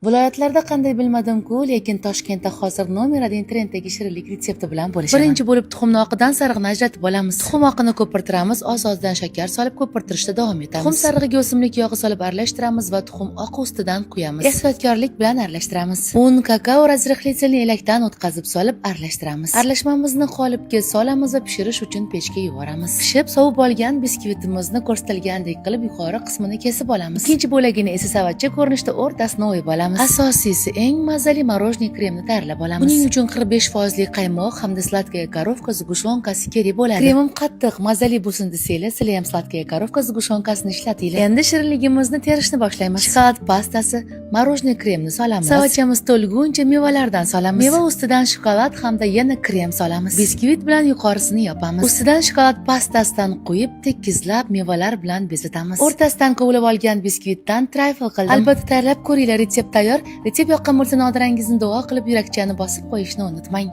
Viloyatlarda qanday bilmadim-ku, lekin Toshkentda hozir номер 1 trenddagi shirinlik retsepti bilan bo'lishaman. Birinchi bo'lib tuxumni oqidan sarig'ini ajratib olamiz. Tuxum oqini ko'pirtiramiz, oz-ozdan shakar solib ko'pirtirishda davom etamiz. Tuxum sarig'iga o'simlik yog'i solib aralashtiramiz va tuxum oqi ustidan quyamiz. Ehtiyotkorlik bilan aralashtiramiz. Un, kakao разрыхлитель ni elakdan o'tkazib solib aralashtiramiz. Aralashmamizni qolipga solamiz va pishirish uchun pechga yuboramiz. Pishib, sovib olgan biskvitimizni ko'rsatilgandek qilib yuqori qismini kesib olamiz. Ikkinchi bo'lagini esa savatcha ko'rinishda o'rtasini o'yib olamiz. Asosiysi, eng mazali мороженое kremni tayyorlab olamiz. Buning uchun 45 foizli qaymoq hamda "Сладкая коровка" сгущёнка si kerak bo'ladi. Kremim qattiq, mazali bo'lsin desanglar, sizlar ham "Сладкая коровка" сгущёнка sini ishlatinglar. Endi shirinligimizni terishni boshlaymiz. Shokolad pastasi, мороженое kremni solamiz. Savatchamiz to'lguncha mevalardan solamiz. Meva ustidan shokolad hamda yana krem solamiz. Biskvit bilan yuqorisini yopamiz. Ustidan shokolad pastasidan quyib, tekizlab mevalar bilan bezatamiz. O'rtasidan kovlab olgan biskvitdan trayfl qildim. Albatta tayyorlab ko'ringlar, retsept tayyor. Retsept yoqqan bo'lsa, nodirangizni duo qilib yurakchani bosib qo'yishni unutmang.